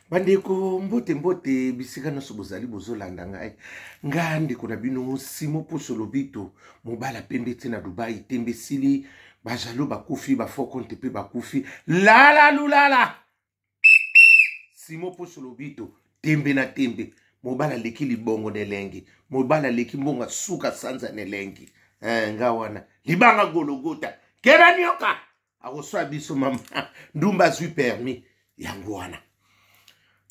Bandeko, mbote mbote bisika nyonso bozali bozolanda ngai. Nga ndeko na bino Simo Poso Lobito, mobala pembe ti na Dubai, tembe esili, bajalo bakufi, bafokonte mpe bakufi, lala lulala. Simo Poso Lobito, tembe na tembe, mobala aleki libongo na elengi, mobala aleki mbongo suka sanza na elengi. Nga wana libanga gologota keba nioka akoswa biso mama ndumba azwi permis yango wana.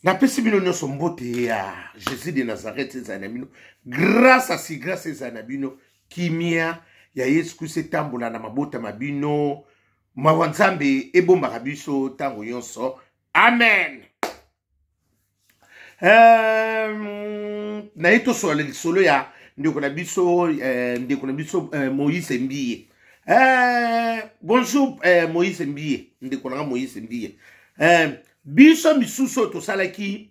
Napesi bino nyonso mbote ya Jésus de Nazareth ezala na bino, grâce asi grâce ezala na bino, kimia ya Yesu Kristo etambola na mabota ma bino, mawa Nzambe ebombaka biso ntango nyonso, amen. Naye tosola lisolo ya ndeko na biso, ndeko na biso Moïse Mbiye. Bonjour Moïse Mbiye, ndeko nanga Moïse Mbiye. Biso misusu oyo tosalaki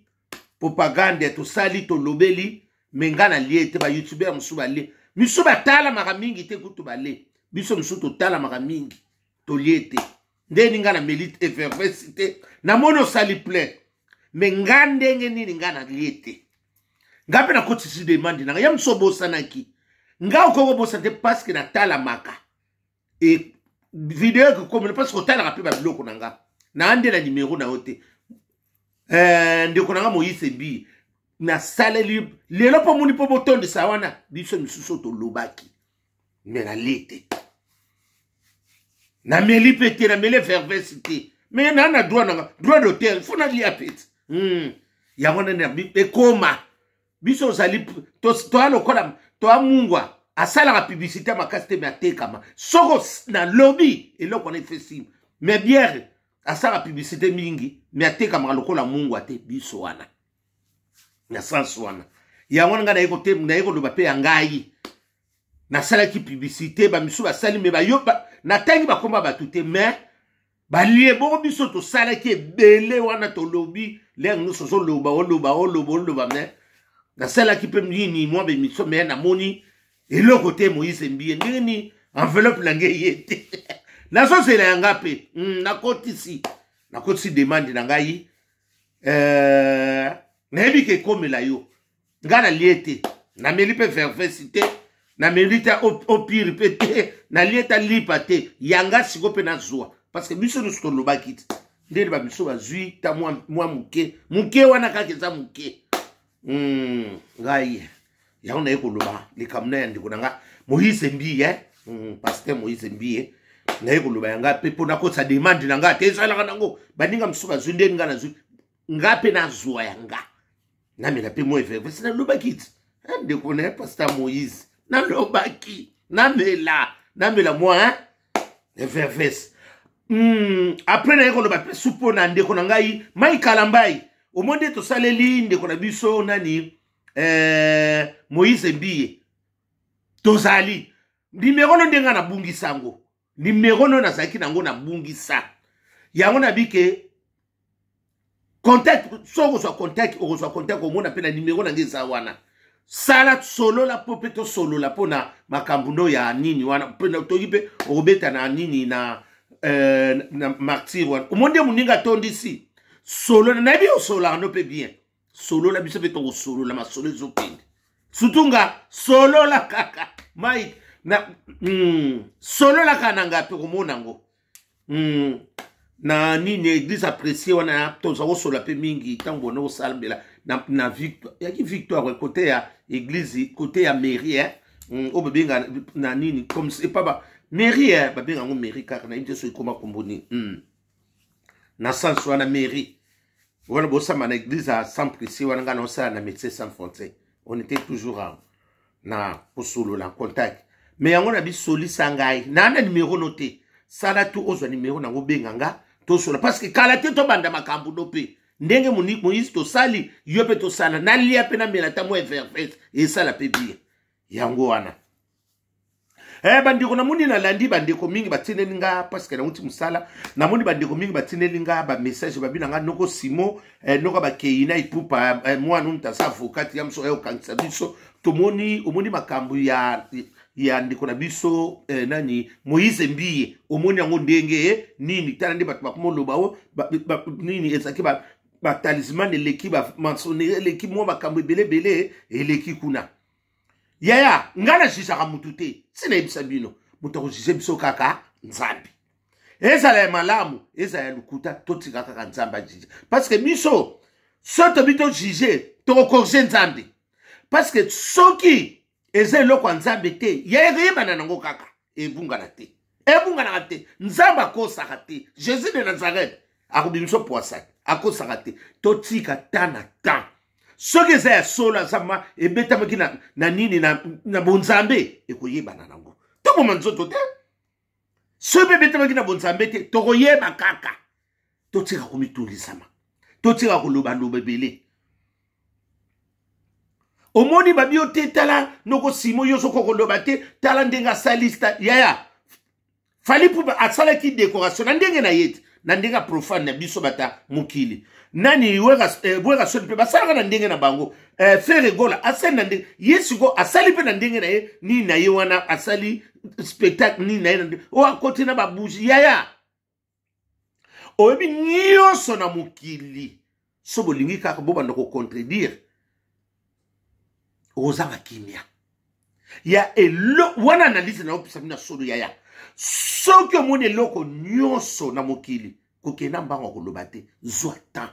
propagande, tosali tolobeli, me nga nalie te, bayoutubeur mosusu balie, misusu batalamaka mingi te kutu balie, biso misusu totalamaka mingi tolie te. Ndeni nga nameli effervesce te, namoni osali plein, me nga ndenge nini nga nalie te? Nga mpe nakotisi demande nanga ya mosu obosanaki nga, okoki kobosana te parce que natalamaka e video ekokomela parce que otalaka mpe babiloko na nga naa nde na nimero na yo te. Ndeko na nga Moïse Mbiye, nasaleli lelo mpo moni mpo botondisa wana biso misusu oyo tolobaki, me nalie te, nameli mpe te, nameli effervesce te, me naa na droit nanga, droit d'auteur, fo nalia mpe te. Yango nani ekoma biso ozali toya lokola toya mungwa asalaka publicité makasi te, me atekama soko nalobi eloko wana efesi, me biere asalaka publicité mingi, me atekamaka lokola mungwa te. Biso wana na sens wana, yango wana ngai naye koloba mpe ya ngai, nasalaki publicité, bamisu basali, me bayo natangi bakomba bato te, me balie bongo. Biso tosalaki ebele wana, tolobi lere nyonso ozoloba oloba oloba oloba, me nasalaki mpe nini mwa bemission, me namoni eloko te. Moïse Mbiye, ndenge nini enveloppe na ngai ye te? Nazozela yanga mpe nakotisi demande na ngai. Nayebi ke ekomela yo. Ngai nalie te, nameli mpe vervesi te, nameli te opire mpe te, nalie ta lipa te, yanga siko mpe nazwa, parce que biso nyonso tolobaki te ndeni bamiso bazwi ta mwa moke moke wana kaka eza moke. Ngai yango naye koloba likambo na ya ndeko na nga Moïse Mbiye, pasteur Moïse Mbiye, naye koloba yanga mpe mpo nakotisa demande na nga te. Ezalaka nango baninga mosusu bazwi, ndeni nga nazwi, nga mpe nazwa yanga, namela mpe mwa effervesce. Nalobaki ti ndeko na ye pasteur Moïse, nalobaki namela mwa effervesce. Après naye koloba mpe su mpo na ndeko na ngai Mai Kalambai. Omoni nde tosaleli ndeko na biso nani, Moïse Mbiye, tozali nimero no ndenge nabungisa yango, nimero no nazalaki nango nabungisa yango, nabike contact. Soki okozwa contact, okozwa contact, omona mpe na nimero na ngai eza wana. Sala solola mpo mpe tosolola mpo na makambo ndo ya nini wana, mpe toki mpe okobeta na nini na martyr wana. Omoni nde moninga atondisi solola, nayebi osololaka no mpe bien, solola biso mpe tokosolola masolo ezokende, surtout nga solola kaka Mike na solola kaka na nga mpe komona yango na nini église apprécié wana toza kosola mpe mingi ntango bona kosalambela na victoire, yaki victoire côté ya église, côté ya mairie, eh? Oyo babenga na nini comme epa ba mairie, eh? Babenga yango mairie kaka, nayebi te so ekoma kombo nini. Na sens wana mairie wana bosamba na église ya sans précieux wana, ngai naosala na Médecin sans frontière, on était toujours na kosolola contact. Mais yango na bisolisa ngai naa na nimero no te, sala tu ozwa nimero nango, obenga nga tosola, parce que kala te tobanda makambo no mpe ndenge Moïse tosali yo mpe tosala, nalia mpe namela ata mwa effervesce esala mpe bien. Yango wana bandeko, namoni nalandi bandeko mingi batindeli nga, parce que nauti mosala, namoni bandeko mingi batindeli nga bamessage, babi na nga noko Simo, noko bakei na Ipupa, mwana oyo aza avocat ya moso okangisa biso. Tomoni omoni makambo ya ndeko na biso nani Moïse Mbiye, omoni yango ndenge nini? Tala nde bato bakomoloba o nini ezalaki ba. Batalisman eleki, bamaçonnerie eleki, mwa makambo ebele ebele eleki kuna. Yaya, ngai najijaka motu te, ntina yebisa bino, moto akojije biso kaka Nzambe. Ezala ya malamu, ezala ya lokuta, totika kaka Nzambe ajije, parce que biso so tobi tojuge, tokokorige Nzambe, parce que soki eza eloko ya Nzambe te, ya ekoyebana nango kaka, ebungana te, ebunganaka te. Nzambe akosaka te. Jésus de Nazareth akobimisa poisani, akosaka te. Totika ta na temps, soki eza ya solo, aza ma ebetamaki na nini na bonzambe, ekoyebana nango. Toboma nzoto te. Soki mpe ebetamaki na bonzambe te, tokoyeba kaka. Totika komitungisama, totika kolobaloba ebele. Omoni babi yo te, tala noko Simo, yo soki okoloba te, tala ndenge asali. Yaya, Fally Ipupa asalaki décoration na ndenge na ye te, na ndenge ya profane na biso bata mokili. Nani, Werrason mpe basalaka na ndenge na bango. Ferre Gola asali na ndenge ye, siko asali mpe na ndenge na ye, nini na ye wana, asali spectacle nini na ye oyo akoti na babougie. Yaya, oyebi nyonso na mokili, so bolingi kaka bobanda kocontredire, okozanga kimia ya elo wana. Analyse na opesa bino ya solo, yaya, soki omoni eloko nyonso na mokili, kokenda mbango ya koloba te, zwa temps,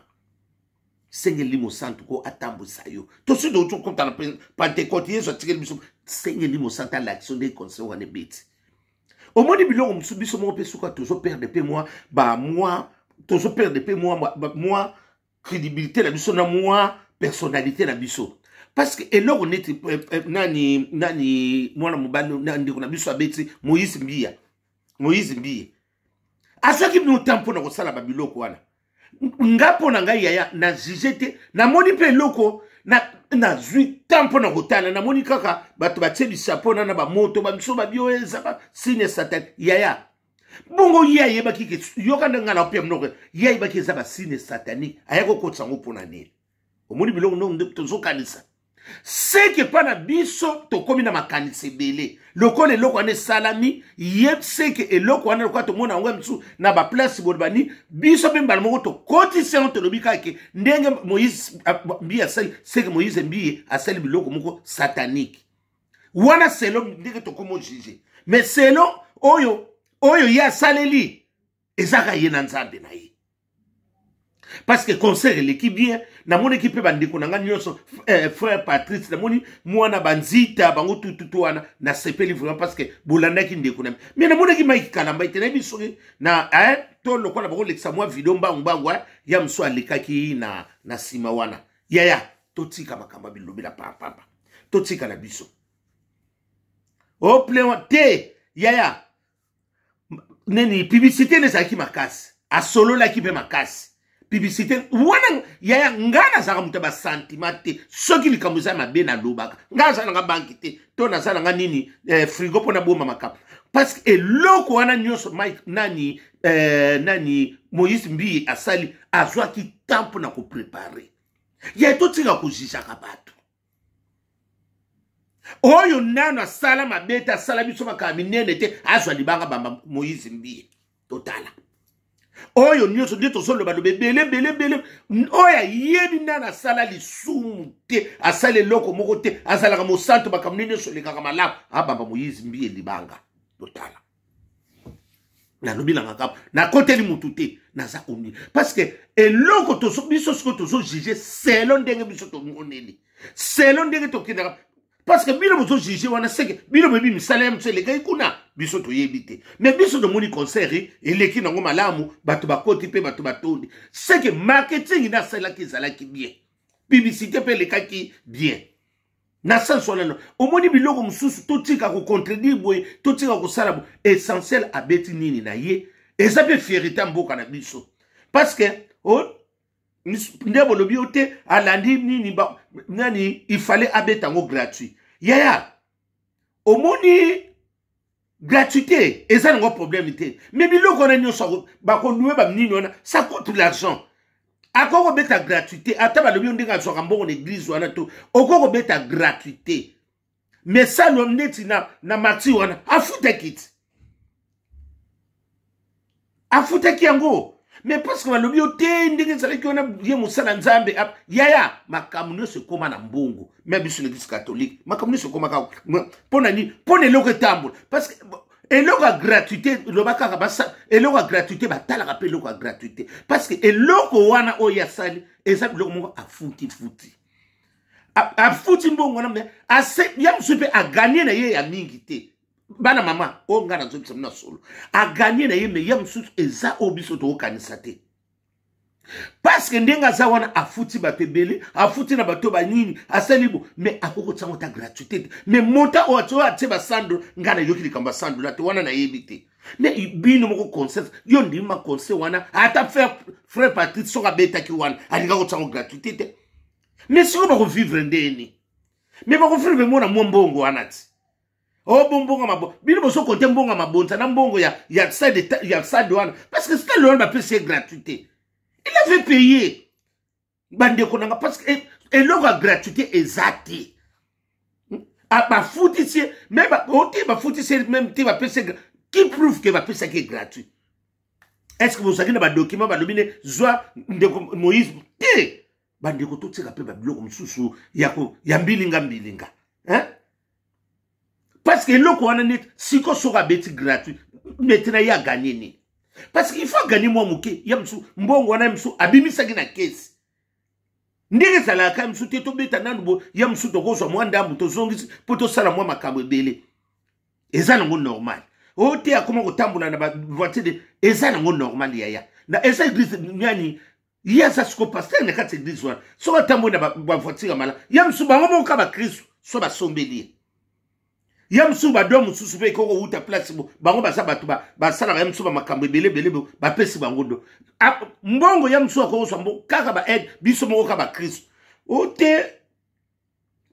senge Elimo Santu ko atambwisa yo. Tosi tokota na Pentecôte, Yesu atikeli biso, senge Elimo Santu alakisa nde conseil wana ebeti. Omoni biloko mosusu, biso moko mpe suka tozoperdre mpe mwa bamwa, tozoperdre mpe mwa crédibilité na biso na mwa personnalité na biso, parce que eloko neti nani, mwana mobali na ndeko na biso abeti, Moïse Mbiya, Moïse Mbiye azwaki bino temps mpona kosala babiloko wana. Nga mpo na ngai, yaya, na juge te. Namoni mpe eloko nazwi temps mpo na kotala, namoni kaka bato batie bisapo na bamoto bamiso babi oyo eza basigne satan. Yaya, bongo ye ayebaki ke, yoka nde ngai na opia monoko, ye ayebaki eza basigne satanique, aya kokotisa yango mpona nini? Omoni biloko ndongo tozokanisa seke mpa na biso, tokómi na makanisi ebele lokola eloko wana esalami ye seke eloko wana, lokola tomona yango ya misusu na baplace boye bani, biso mpe mbala moko tokotisi yango, tolobi kaka ke ndenge Moïse Mbiye asali, seke Moïse Mbiye asali biloko moko satanique wana, selon ndenge tokómi ojuge. Mais selon oyo ye asaleli, ezaka ye na Nzambe na ye, parce que concert eleki bien. Namonaki mpe bandeko na ngai nyonso, frère Patrice, namoni mwana banzita bango tututu wana, nasepeli vraiment parce que bolandaki ndeko na. Mais namonaki Mike Kalamba ete, nayebi soki na to lokola bakolekisa mwa video mbangu mbangu, ya mosu alekaki na nsima wana. Yaya, totika makambo ya bilobela pampamba, totika na biso o plein te. Yaya, nini, publicité nde ezalaki makasi, asololaki mpe makasi publicité wana. Yaya, ngai nazalaka moto ya basentiment te. Soki likambo eza mabe, nalobaka. Ngai naza nanga banki te, to naza nanga nini, frigo mpo naboma makambo, parce que eloko wana nyonso Mike nani, Moïse Mbiye asali, azwaki temps mpona koprépare. Ya, totika kozizaka bato oyo nano asala mabe te, asala biso makambo minene te, azwa libanga bamba Moïse Mbiye. Totala oyo nyonso nde tozolobaloba ebele ebele ebele, oyo ayebi nano asala lisumu te, asala eloko moko te, azalaka mosantu, makambo nini nyonso elekaka malamu, abamba Moïse Mbiye libanga. Totala, nalobi nanga kaka, nakoteli mutu te, naza komi parce que eloko biso sikoyo tozojuge selon ndenge biso tomoneli, selon ndenge tokendaka, parce que bino bozojuge wana, seke bino boyebi misala ya mosu elekaki kuna, biso toyebi te. Mais biso tomoni concert eleki nango malamu, bato bakoti mpe bato batondi, seke marketing nde asalaki ezalaki bien, publicité mpe elekaki bien na sens wana. No, omoni biloko mosusu, totika kocontredire boye, totika kosala boye. Essentiel, abeti nini na ye, eza mpe fierté ya mboka na biso, parce que oh, nde bolobi yo te, alandi nini nani, il fallait abeta yango gratuit. Yaya, omoni gratuité eza nango problème te, mais biloko wana nyonso bakolue banini wana, ça coûte l'argent. Akoki kobeta gratuité, ata balobi yo ndenge azwaka mbongo na église wana, to okoki kobeta gratuité, mais salo neti na marti wana, afutaki ti, afutaki yango. Mais parce que balobi yo te ndenge ezalaki wana, ye mosala Nzambe. Yaya, makambo nyonso ekóma na mbongo. Me biso na Église catholique, makambo nyonso ekóma kaka mpo na nini? Mpo na eloko etambola. Parce que eloko ya gratuité, loba kaka basa, eloko ya gratuité, batalaka mpe eloko ya gratuité, parce que eloko wana oyo asali eza biloko moko afutifuti, afuti mbongo wana. Me ya mosusu mpe agagner na ye ya mingi te. Bana mama oyo ngai nazobisa bino na solo, agagner na ye, me ya mosusu eza oyo biso tokokanisa te, parce que ndenge aza wana, afuti bato ebele, afuti na bato banini, asali bo, mais akoki kotiango ta gratuité te. Mais montant oyo atie, oyo atie basando, ngai nayoki likambo ya sandola te, wana nayebi te. Mais bino moko concert, yo ndimi ma concert wana, ata frère Patrice soki abetaki wana, alingaki kotiango gratuité te. Mais sikoyo bakovivre ndeni? Mais bakovivre mona mwa mbongo wana ti o bo mbongo mabo. Bino bozokonte mbongo ya mabonza na mbongo ya stade, ya stade wana, parce que stade wana bapesi ye gratuité, il avait payé, bandeko nanga, parce que eloko ya gratuité eza te. Bafutisi ye, me ote bafutisi ye même te, bapesi. Qui prouve ke bapesaki ye gratuit? Est ce que bozalaki na badocument balobi ne zwa, ndeko Moïse te? Bandeko, totika mpe babiloko mosusu ya mbilinga mbilinga, hein? Parce que eloko wana neti siko, soki abeti gratuit, maintenant ye agagner nini? Parce que il faut agagner mwa moke. Ya mosusu mbongo wana, ya mosusu abimisaki na kesi ndenge ezalaka. Ya mosusu te, tobeta nanu bo, ya mosusu tokozwa mwa ndambu, tozongisi mpo tosala mwa makambo ebele. Eza nango normal. Oyo te akoma kotambola na bavoiture, eza nango normal, yaya. Na eza église nani ye aza siko pasteur na kati ya église wana, soki atamboli na bavoiture ya mala, ya mosusu bango moko ka bakristu so basombeli ye. Ya mosusu bado mosusu mpe ekoki kowuta place bo bango baza bato basalaka ya mosusu bamakambo ebele ebele, bapesi bango do mbongo. Ya mosusu akokozwa mbongo kaka baaide, biso moko ka bakristu o te,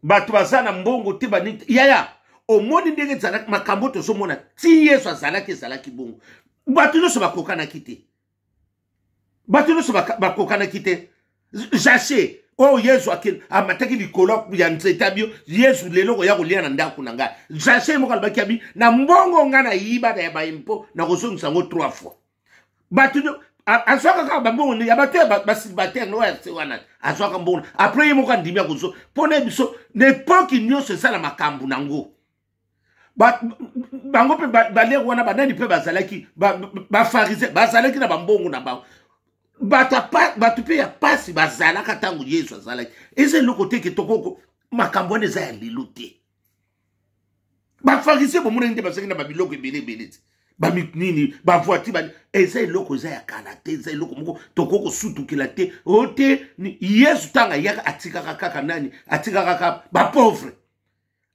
bato baza na mbongo te, banini. Yaya, omoni ndenge ezalaki makambo tozomona ti Yesu azalaki, ezalaki bongo. Bato nyonso bakokanaki te, bato nyonso bakokanaki te. Zache oyo Yesu amataki likolo ya nzete, abio Yesu lelo koya kolia na ndako na ngai. Zache moko alobaki, abi na mbongo ngai nayiba na ya baimpôts, nakozongisa yango trois fois. Bato azwaka kaka bambongo ya bato ya bacélibataire na oyo ase wana, azwaka mbongo. Après ye moko andimi akozwa. Mpo na biso na époque nyonso eza na makambo nango. Bango mpe balere wana, banani mpe bazalaki bapharisien, bazalaki na bambongo na bango. Bato mpe ya pasi bazalaka ntango Yesu azalaki. Eza eloko te ke tokoko makambo wana eza ya lelo te. Bapharisien bomonaki nde bazalaki na babiloko ebele ebele te, banini, bavoiture. Eza eloko eza ya kala te, eza eloko moko tokoki kosutukela te. O te, Yesu ntango ayaka, atikaka kaka nani? Atikaka kaka bapauvre.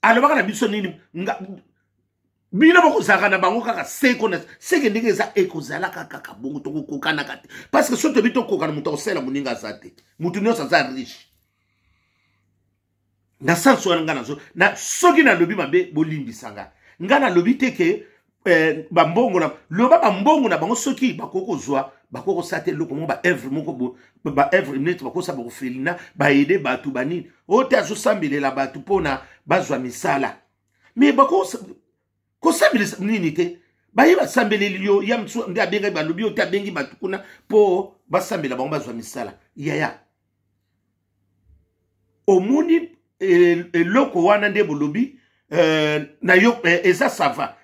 Alobaka na biso nini? Bino bokozalaka na bango kaka seko na seke. Ndenge eza, ekozalaka kaka bongo, tokokokanaka te, parce que soki toyebi tokokana, moto akosala moninga aza te, motu nyonso aza riche na sens wana. Ngai nazo na, soki nalobi mabe, bolimbisa nga. Ngai nalobi te ke bambongo na loba, bambongo na bango, soki bakoki kozwa, bakoki kosala te eloko moko, baœuvre moko, baœuvre neti bakosala bakofelina, baaider bato banini. Oyo te azosambelela bato mpona bazwa misala, me kosambelisa nini te. Baye basambeleli yo, ya mosusu nde abengaki, balobi yo te, abengi bato kuna mpo basambela bango bazwa misala. Yaya, omoni eloko wana nde bolobi na yo eza ça va.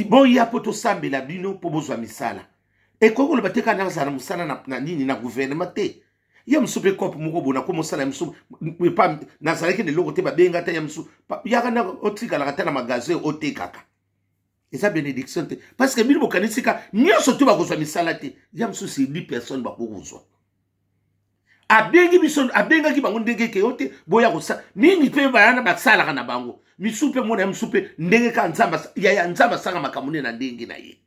Boya mpo tosambela bino mpo bozwa misala. Ekoki koloba te kaka nazala na mosala na nini, na gouvernement te. Ya mosusu mpe cope moko bona ko mosala, ya mosusu epa nazalaki na eloko te, babenga te. Ya mosusu yaka na otikalaka te na magasin otekaka, eza bénédiction te. Parce que bino bokanisi ka nyonso te bakozwa misala te. Ya mosusu 10 personnes bakoki kozwa. Abengi biso, abengaki bango ndenge ke yo te boya kosala mingi mpe bayana basalaka na bango misu mpe mona ya mosu mpe ndenge kaka Nzambe. Yaya, Nzambe asala makambo nde na ndenge na ye.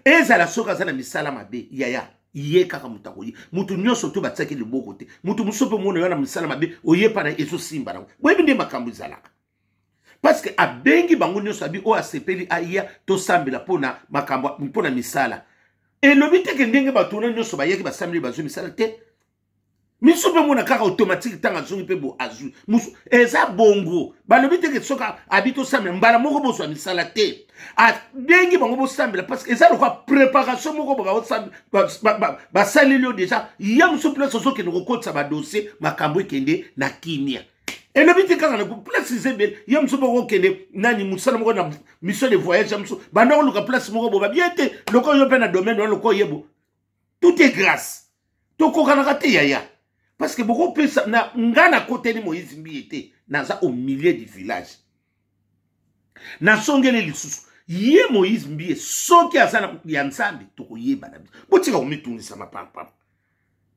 Ezala soki aza na misala mabe, yaya, ye kaka moto akoye. Moto nyonso to batiaki loboko te. Moto mosusu mpe mona yo na misala mabe, oyepa na ezosimba nango. Boyebi nde makambo ezalaka, parce que abengi bango nyonso, abi oyo asepeli aya tosambela mpona makambo, mpona misala. Elobi teke ndenge bato wana nyonso bayaki, basambeli, bazwi misala te. Misu mpe mona kaka automatique ntango azongi mpe bo azwi musu. Eza bongo, balobi te ke soki abi tosambela mbala moko bozwa misala te. Abengi bango bosambela parce que eza lokola préparation moko basaleli yo déjà ya mosusu place ozokende kokotisa badossier, makambo ekende na kimia. Elobi te kaka na place eza ebele ya mosusu moko okende nani mosala moko na mission de voyage ya mosusu, banda koluka place moko boba bien te lokola yo mpe na domaine wana lokola oyebo. Tout est grâce, tokokanaka te yaya, parce que bokopesa na nga nakoteli Moïse Mbiye te, naza au milieu du village. Nasongeli lisusu ye Moïse Mbiye, soki aza ya Nzambe tokoyeba na biso. Botika komitungisa mapampam,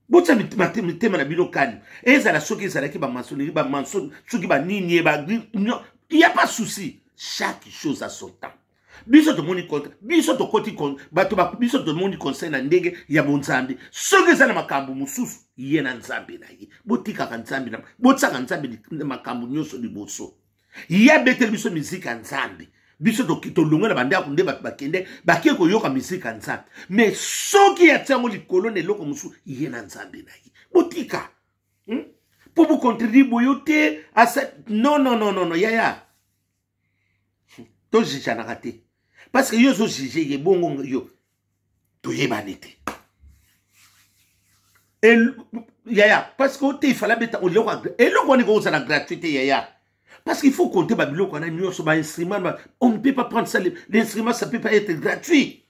botia mitema na bino kani. Ezala soki ezalaki bamaçonnerie, bamaçon, soki banini ye ba, y a pas souci, chaque chose a son temps. Biso tomoni contre, biso tokoti bato, biso tomoni conseil na ndenge ya bonzambe. Soki eza na makambo mosusu, ye na Nzambe na ye. Botikaka Nzambe na botiaka Nzambe makambo nyonso liboso. Ye abeteli biso miziki ya Nzambe, biso tolongwe na bandako nde bato bakende bake koyoka miziki ya Nzambe. Mais soki atia yango likolo na eloko mosusu, ye na Nzambe na ye. Botika Mpo bocontredire boyo te asa. Non, non, non, non, non, yaya, tojugeanaka te, parce que yo ozojuge ye bongo, yo toyebani te yaya, parce que ote ifala abeta eloko, eloko wana ekozala gratuité yaya, parce qu'il faut compter babiloko wana nyonso, bainstrument. On ne peut pas prendre ça, l'instrument, ça peut pas être gratuit.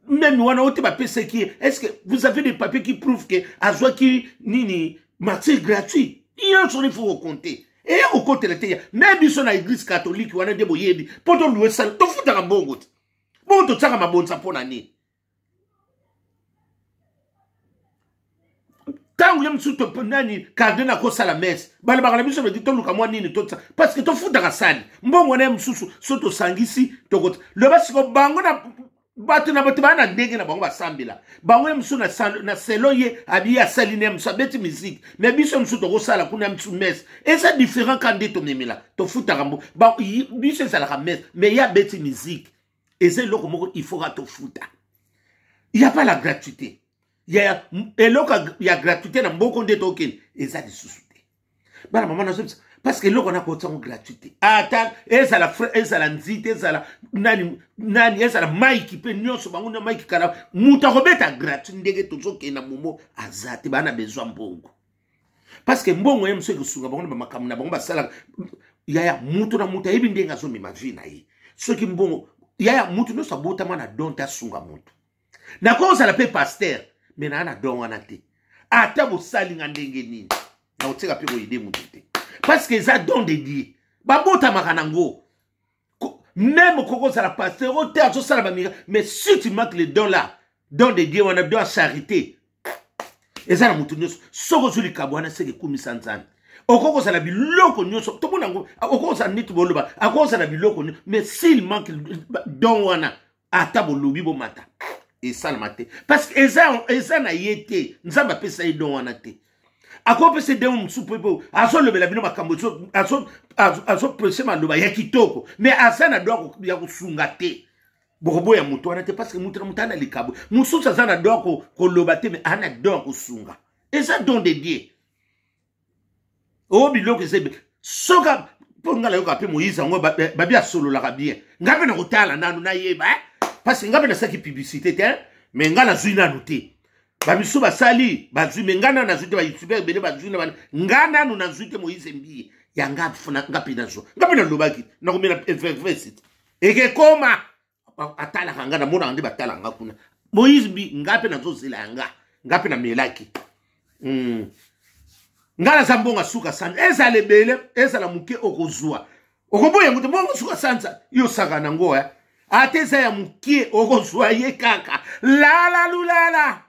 Même wana ote bapesaki ye, est ce que vous avez des papiers qui prouvent que azwaki nini martyr gratuit? Nyonso il faut kocompter, eya kokotela te ya me biso na église catholique wana nde boyebi mpo toluwe sala, tofutaka mbongo te, bongo totiaka mabonza mpo na nini? Ntango ye mosusu nani cardinal akosala messe, balobaka na biso bedi toluka mwa nini totisa, parce que tofutaka sani mbongo wana. Ye mosusu so tosangisi tokota loba siko bango na bato na bato baa na ndenge na bango basambela bango. Ye mosusu na selo ye abi asali na ye mosusu abeti musique, mais biso mosusu tokosala kuna mosusu messe eza différent ka nde tomemela tofutaka mbo biso ezalaka messe, mais ye abeti musique, eza eloko moko il faut ka tofuta. Y a pas la gratuité ya eloko ya gratuité na mboko nde tokende eza lisusu te. Bana mama nazobisa, parce que eloko wana kotiango gratuité, ata ezala frais, ezala nzite, ezala nani nani, ezala maiki mpe nyonso bango na maiki kala, moto akobeta gratuit ndenge tozokende na momo aza te. Bana bezwa mbongo, parce que mbongo ye mosu ekosunga bango na bamakambo na bango basalaka yaya. Moto na moto ayebi ndenge azomema vie na ye. Soki mbongo yaya, moto nyonso abotama na don te asunga moto. Nakozala mpe pasteur, mais naa na don wana te. Ata bosalinga ndenge nini, nakotika mpe koyede moto te, parce que eza don de Dieu, babotamaka nango. Même kokozala pasteur oyo te azosala bamira, mais si tu manques le don là, don de Dieu wana, don ya charité eza na moto nyonso. Soki ozwi likabo wana, seke ekumisa Nzambe. Okoki kozala biloko nyonso tomona yango, okoki kozala neti boloba, akoki kozala biloko nyonso, mais s'il manque don wana, ata bolobi bomata, esalama te, parce que eza na ye te. Nzambe apesa ye don wana te. Akopesa don mosusu mpo azolobela bino makambo, azoprêcher maloba ya kitoko, mais aza na don ya kosunga te. Bokoboya moto wana te, parce que moto na moto ana likabo mosusu. Aza na don koloba te, mais ana don ya kosunga, eza don de Dieu. Oyo biloko eza ebele soki mpo ngai nayoka mpe Moïse yango babi asololaka bien. Ngai mpe nakotala nanu nayeba, parce que ngai mpe nasalaki publicité te, mais ngai nazwi nanu te. Bamisu basali bazwi, mais ngai nanu nazwi te. Bayoutubeur ebele bazwi na bana, ngai nanu nazwi te. Moïse Mbiye ya nga, nga mpe nazwa, nga mpe nalobaki nakomela verse ekekoma. Atalaka nga, namonaka nde batalaka nga kuna. Moïse Mbi, nga mpe nazozela ya nga, nga mpe namelaki. Nga naza mbongo suka sanza, ezala ebele, ezala moke, okozwa, okoboya yango te. Mbongo suka sanza yo osaka nango, ata eza ya moke, okozwa ye kaka. Lala lulala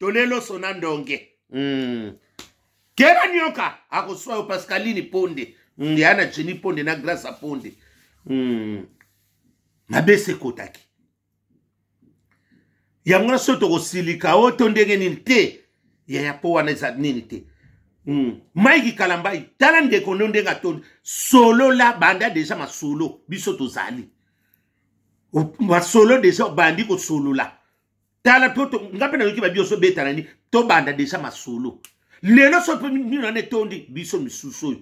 toleloso na ndonge. Keba nyoka akoswa yo. Pascaline Ponde ya na Jenny Ponde na Grâce Ponde. Mabese ekotaki yango na so tokosilika o to ndenge nini te yaya, mpo wana eza nini te. Mike Kalambai, tala ndeko ndo ndenge atondi, solola banda déjà masolo. Biso tozali masolo déjà, obandi kosolola. Tala to nga mpe nayoki babi oso beta nani, tobanda deja masolo lelo. So mpe nini wana etondi biso misusu oyo,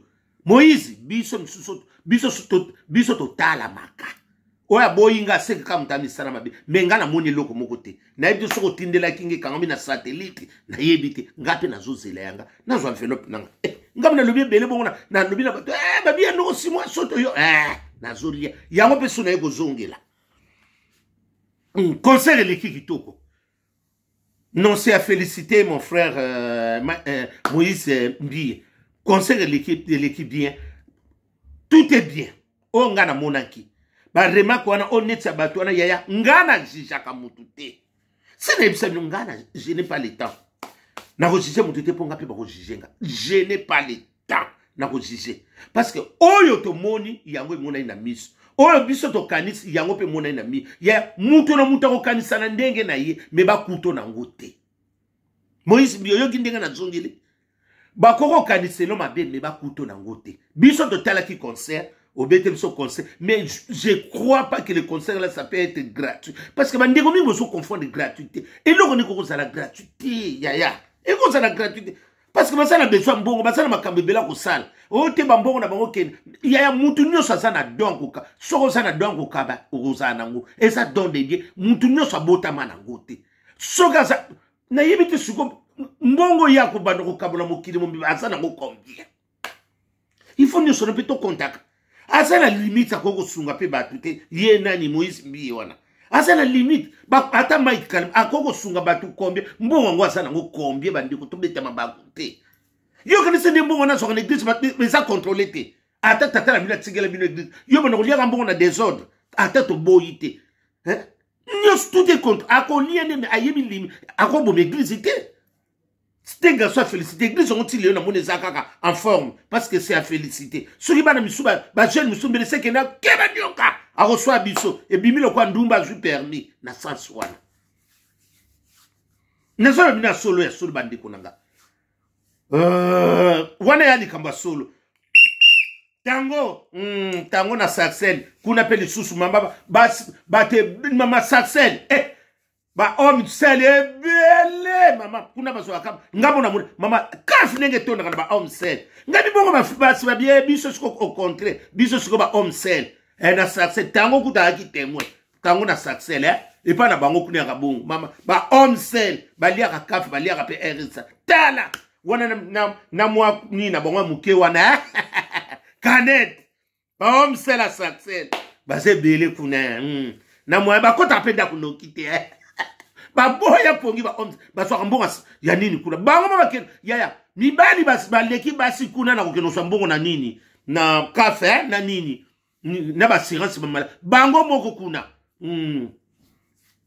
Moïse, biso misusu, biso totalamaka. Oyo aboyi nga, aseki kaka moto amisala mabe. Me nga namoni eloko moko te, nayebi te soki otindelaki nga, ekangami na satellite, nayebi te. Nga mpe nazozela yanga, nazwa enveloppe nanga. Eh, nga mpe nalobi ebele bongo, nalobi na bato, eh, babi ya ndoko simwa soto yo, eh, nazolia yango mpe so naye kozongela. Concert eleki kitoko. Non, c'est à féliciter mon frère Moïse Mbiye. Concert eleki bien, tout est bien. Oyo nga namonaki, baremarque wana oyo neti ya bato wana, yaya, nga na jugeaka motu te. Se nayebisa bino, nga na je n'ai pas le temps nakojuge motu te, mpo nga mpe bakojuge nga. Je n'ai pas le temps nakojuge, parce que oyo tomoni yango emonani na miso, oyo biso tokanisi yango mpe emonani na miso ya mutu. Na mutu akokanisa na ndenge na ye, me bakuto nango te. Moïse, oyoki ndenge nazongeli? Bakoki kokanisa elo mabe, me bakuto nango te. Biso totalaki concert, obete biso concert, mais je crois pas que le concert là, ça peut être gratuit, parce que bandeko mingi bozo confondre gratuité. Eloko nini kokozala gratuité, yaya? Ekozala gratuité parce que baza na besoin mbongo, baza na makambo ebele kosala. Oyo te, bambongo na bango kende. Yaya, mutu nyonso aza na don koka. Soki oza na don kokaba, okozala nango, eza don de Dieu. Mutu nyonso abotama nango te. Soki aza, nayebi te siko mbongo ya kobanda kokabola mokili mobimba, aza nango combien? Il faut nyonso na mpe tokontaka. Aza na limite, akoki kosunga mpe bato te. Ye nani, Moïse Mbiye wana, aza na limite. Ata Mike Kalem akoki kosunga bato combien? Mbongo yango aza nango combien? Bandeko, tobetama bango te. Yokanisi nde mbongo wana azwaka na église eza contrôlé te. Ata tata na bino atikela bino église, yo bana koliaka mbongo na désordre, ata toboyi te, nyonso tout est contre. Akolia nde ayebi limi, akoboma église te. C'est un garçon à féliciter. Église yango ti lelo namoni eza kaka en forme, parce que c'est à féliciter. Soki bana misu, bajeune misu mbele sekende akeba nioka, akoswa biso ebimi lokwa ndumba azwi permis na sens wana. Nazoloba bino ya solo, ya solo, bandeko na nga. Wana ya likambo ya solo. Tango tango na Sarcelles kuna mpe lisusu, mama, bato, mama, Sarcelles, eh, bahomme sel ebele, mama, kuna bazwaka ngambo na mona, mama, kafi ndenge etondaka na bahomme sel. Ngai bibongo basi babie biso siko, au contraire, biso siko bahomme sel, eh, na Sarcelles. Tango kuta ayaki témoin tango na Sarcelles, eh, epai na bango kuna yaka bongo, mama, bahomme sel baliaka kafe, baliaka mpe rsa. Tala wana na mwa nini na bango ya moke wana, eh? Canette. Bahomme sel ya Sarcelles baza ebele kuna. Na moya bakɔtaka mpe ndako noki te, eh. Baboya pongi. Bahomme bazwaka mbongo ya nini kuna? Bango ma bakende, yaya, mibali baleki basi kuna na kokende kozwa mbongo na nini, na kafe, na nini, na baassurance mamala bango moko kuna.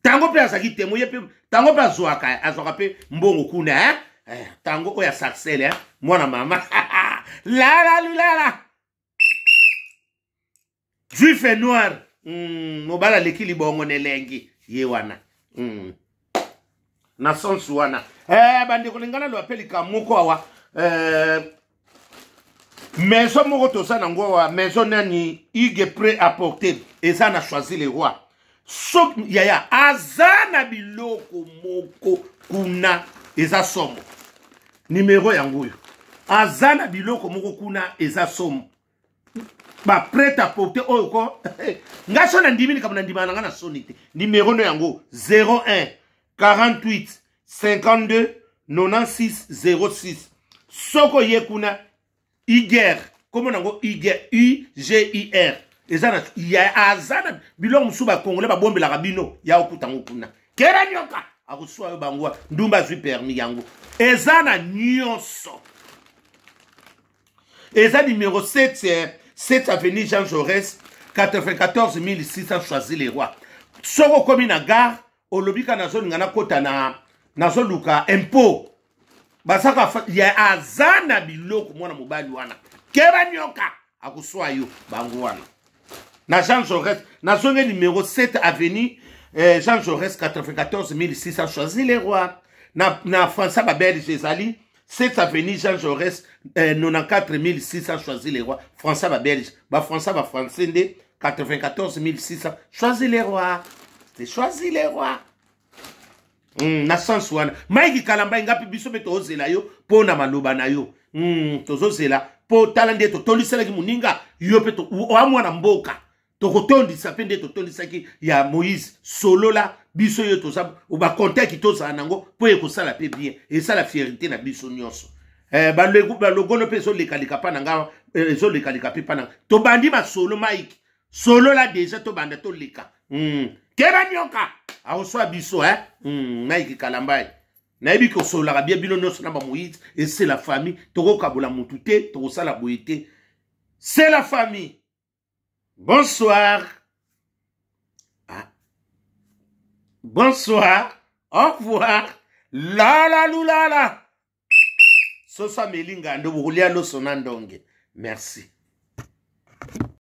Tango mpe azalaki temo ye mpe, tango mpe azwaka mpe mbongo kuna, eh? Eh, tango oyo ya Sarcelles, eh? Mwana mama, lala lulala, juif et noir. Mobali aleki libongo na elengi ye wana. Na sens wana, eh, bandeko, linga naloba mpe likambo moko awa. Eh, maison moko toza nango awa, maison nani, Ige Prêt à Porter, eza na Choisy le Roi. So yaya aza na biloko moko kuna, eza somo. Numero yango oyo. Aza na biloko moko kuna, eza somo, baprêt à porter oyo ko nga so nandimi likambo, nandimaka na nga na soni te. Numero no yango 01 48 52 96 06. Soki oye kuna, Iger, kombo nango Iger, Ugir, eza na ya, aza na biloko mosusu bakongole babombelaka bino ya okuta yango kuna. Kera nyoka akoswa yo bango, ndumba azwi permis. Yango eza na nyonso. Eza numéro 7, 7 avenue Jean Jaurès, 94 600 Choisy le Roi. Soki okomi na gare, olobi ka nazolinga nakota na nazoluka impôt, bazaka ya aza na biloko. Mwana mobali wana, keba nyoka akoswa yo bango wana na Jean Jaurès. Nazongi numéro 7 avenue Jean Jaurès, 94 600 Choisy le Roi. Na français babelge ezali 7 avenue Jean Jaurès, 94 600 Choisy le Roi. Français babelge, bafrançais, bafrançais nde 94 600 Choisy le Roi. C'est Choisy le Roi. Na sens wana, Mike Kalambai, nga mpe biso mpe tozela yo mpo na maloba na yo. Tozozela mpo tala nde totondiselaki moninga yo mpe oa mwana mboka, tokotondisa mpe nde totondisaki ya Moïse. Solola biso yo, toza bacontacts, tozala nango mpo ekosala mpe bien, esala fierté na biso nyonso. Balogono mpe ezolekaleka mpa na nga, ezolekaleka mpe mpa na nga. Tobandi masolo, Mike, solola déjà, tobanda toleka. Keba nyoka akoswa biso, eh? Mike Kalambai, nayebi kosololaka bien bino nyonso na bamoïse, et c'est la famille. Tokokabola mutu te, tokosala boye te, c'est la famille. Bonsoir. Ah. Bonsoir, au revoir. Lala lulala, soso ameli ngando, bokolia loso na ndonge. Merci.